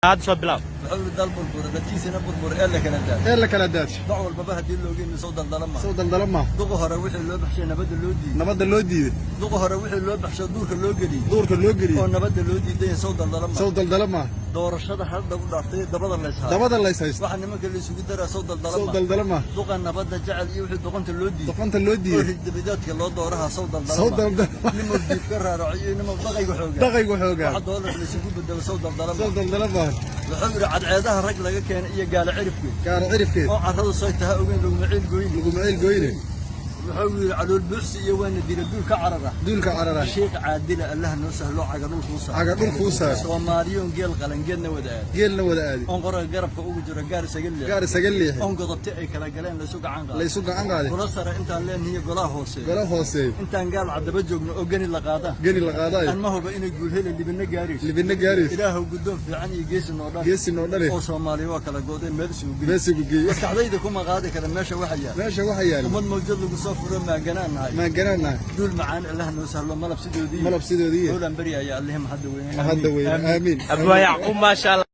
Hadda soo bilaab. Wuxuu yidhi: dal burbura, dadkiisina burbura, ee la kala daad Ee la kala daadsho. Doc walbaba haddii loogeyn, sow daldala ma Sow daldala ma Duqa hore wixii loo baxshay, nabadda loo diiday. Nabadda loo diiday. Duqa hore wixii loo baxshay, duurka loo geliyey. Duurka loo geliyey. Oo nabadda loo diiday, sow daldala ma Sow daldala ma Doorashada hadda u dhaaftay, dabada lays haayo. Dabada lays haysto. Waxa nimanka la isugu daraa, sow daldala Sow ma daldala ma Duqa nabadda jecel iyo wixii doqonta loo diiday. Doqonta loo Oo diiday. Rigdabidaadka loo dooraha, sow daldala Sow ma daldala ma Nimuu diif ka raaraciyo, nimuu dhaqaygu xoogaa. Dhaqaygu xoogaa. Waxa doolar la isugu bedelo, sow daldala ma Sow daldala ma Wuxuu yidhi: cadceedaha rag laga keenay iyo gaala cirifkeed. Gaara cirifkeed. Oo carradu say taha ogeyn, laguma ciil goyni. Laguma ciil goyne. Wuxuu yidhi: calool buuxsi iyo waana dila duulka carara. Duulka carara. Sheekh caadila Allah noo sahlo, caga dhulkuu saar. Caga dhulkuu saar. Soomaaliyoon geel qalan, geedna wada aad. Geelna wada aadi. Oon qoraga garabka ugu jiro, gaar isaga leex. Gaar isaga leexi. Oon godobti ay kala galeen laysu gacan qaado. Laysu gacan qaaday. Golo sare intaan leenahiyo golaha hooseeyo. Golo hooseeyo. Intaan gaal caddaba joogno oo geni la qaadaan. Geni la qaadayo. Aan ma huba inay guul heli, libina gaarayso. Libina gaarayso. Ilaahow guddoon fiican iyo geesi noo dhan. Geesi noo dhale. Oo Soomaaliya waa kala goodeen, meel isugu geey. Meesigu geeye. Maskaxdayda kuma qaadi kara meesha waxa yaal. Meesha waxa yaal. Ummad mawjad lagu soo furo, maaganaan nahay. Maanganaan nahay. Duul macaan Allah noo sahlo, malab sidoodii. Malab sidoodii. Howlaan baryaaya, Allihim hadda weyne. Hadda weyne, aamiin. Abwaa Yacquub, maasha Allah.